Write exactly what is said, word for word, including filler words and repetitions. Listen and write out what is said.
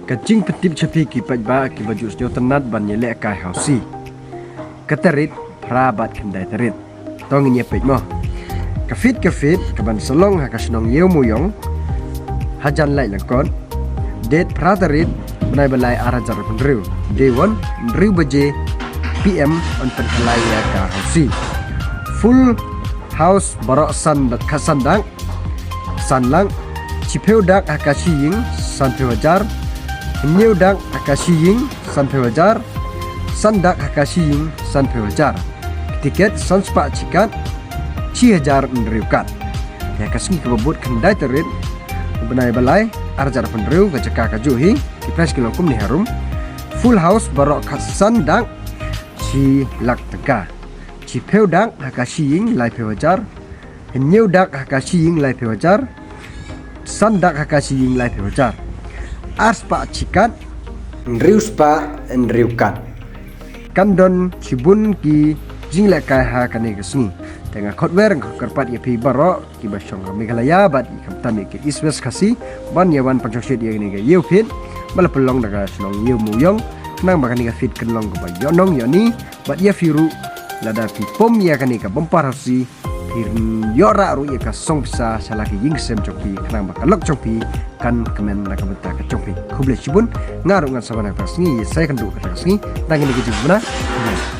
Ka jingpyntip sha phi ki paidbah kiba ju sngewtynnat ban ïalehkai housie. Ka tarik phra bad khyndai tarik. To ngin ïa peit mo. Ka fete ka fete kaban sa long ha ka shnong Ïewmawïong, hajan Laitlangkot. Date phra tarik, bnai ba lai, ar hajar arphew hynriew. Dei won, hynriew baje P M yn pynkhlaiñ ïa ka housie. Full house baroh san dak, khatsan dak, san lak. Shiphew dak ha ka shi ïing, sanphew hajar. Hynñiew dak ha ka shi ïing, sanphew hajar. San dak ha ka shi ïing, sanphew hajar. Tiket san spah shi kat, shi hajar hynriew kat. Te ha ka sngi kaba bud khyndai tarik, bnai ba lai, ar hajar arphew hynriew, ka jaka ka juh hi, ki prize ki long kumne harum. Full house baroh khatsan dak, shi lak tyngka. Shiphew dak ha ka shi ïing, laiphew hajar. Hynñiew dak ha ka shi ïing, laiphew hajar. San dak ha ka shi ïing, laiphew hajar. Ar spah shi kat, hynriew spah hynriew kat. Kan don shibun ki jinglehkai ha kane ka sngi. Te nga khot wer, nga khot kyrpad ïa phi baroh kiba shong ha Meghalaya bad khamtam ïa ka East West Khasi ban ïa wan pynshongshit ïa kane ka Ïewfete ba la pynlong da ka shnong Ïewmawïong, khnang ba kane ka fete kan long kaba ïohnong ïohni bad ïa phi ruh, lada phi pom ïa kane ka bumper housie, phin ïoh rah ruh ïa ka song pisa sha la ka ïing ka sem jong phi, khnang ba ka lok jong phi kan kmen na ka bynta ka jong phi. Khublei shibun. Nga ruh ngan sa wan ha kata ka sngi, ïa sa ïakynduh ha kata ka sngi. Tang kine ki jingkyrpad.